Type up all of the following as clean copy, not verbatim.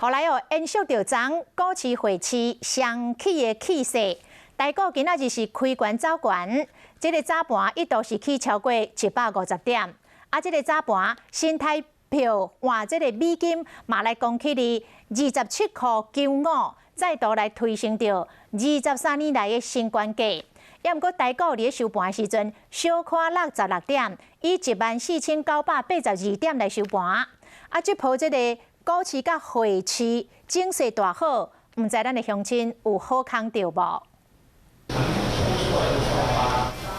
予來哦，延續著昨股市匯市雙起的氣勢，台股今仔日是開懸走懸，這个早盤一度是起超過150點，啊，這个早盤新台票換這个美金嘛來攻起佇27箍95，再度來推升著23年來的新懸價。抑毋過台股佇咧收盤的時陣，小可落16點，以14,982點來收盤。啊，這波這个股市佮匯市整勢大好，毋知咱的鄉親有好康著無？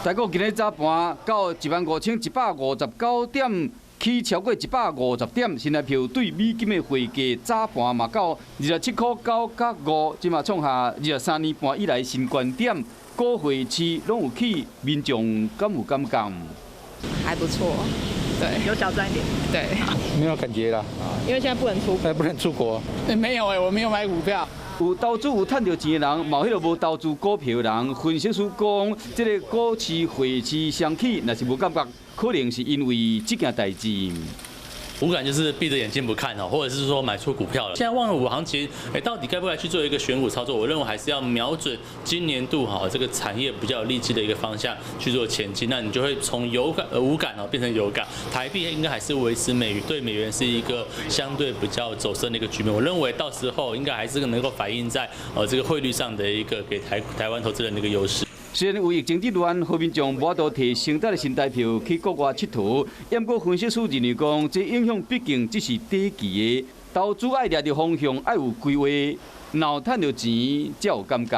台股今日早盤到15,159點，起超過150點，新台票對美金的匯價早盤嘛到27箍9角5，這嘛創下23年半以來新懸點。股匯市攏有起，民眾敢有感覺？還不錯，對，有小賺點，對，沒有感覺啦，因為現在不能出，不能出國。沒有欸，我沒有買股票。有投資有趁著錢的人，嘛有彼个無投資股票的人。分析師講，這个股市匯市雙起，若是無感覺，可能是因為這件代誌。無感就是閉着眼睛不看哦，或者是說買錯股票了。現在萬五行情，哎，到底該不該去做一個選股操作？我認為還是要瞄準今年度哈這個產業比較有利基的一個方向去做前進。那你就會從有感無感哦變成有感。台幣應該還是維持美元對美元是一個相對比較走升的一個局面。我認為到時候應該還是能夠反映在這個匯率上的一個給台灣投資人的一個優勢。雖然有疫情之亂，予民眾無法度提成沓的新台票去國外𨑨迌，毋過分析師認為講，這影響畢竟只是短期的，投資愛掠著方向，愛有規劃，若有趁著錢才有感覺。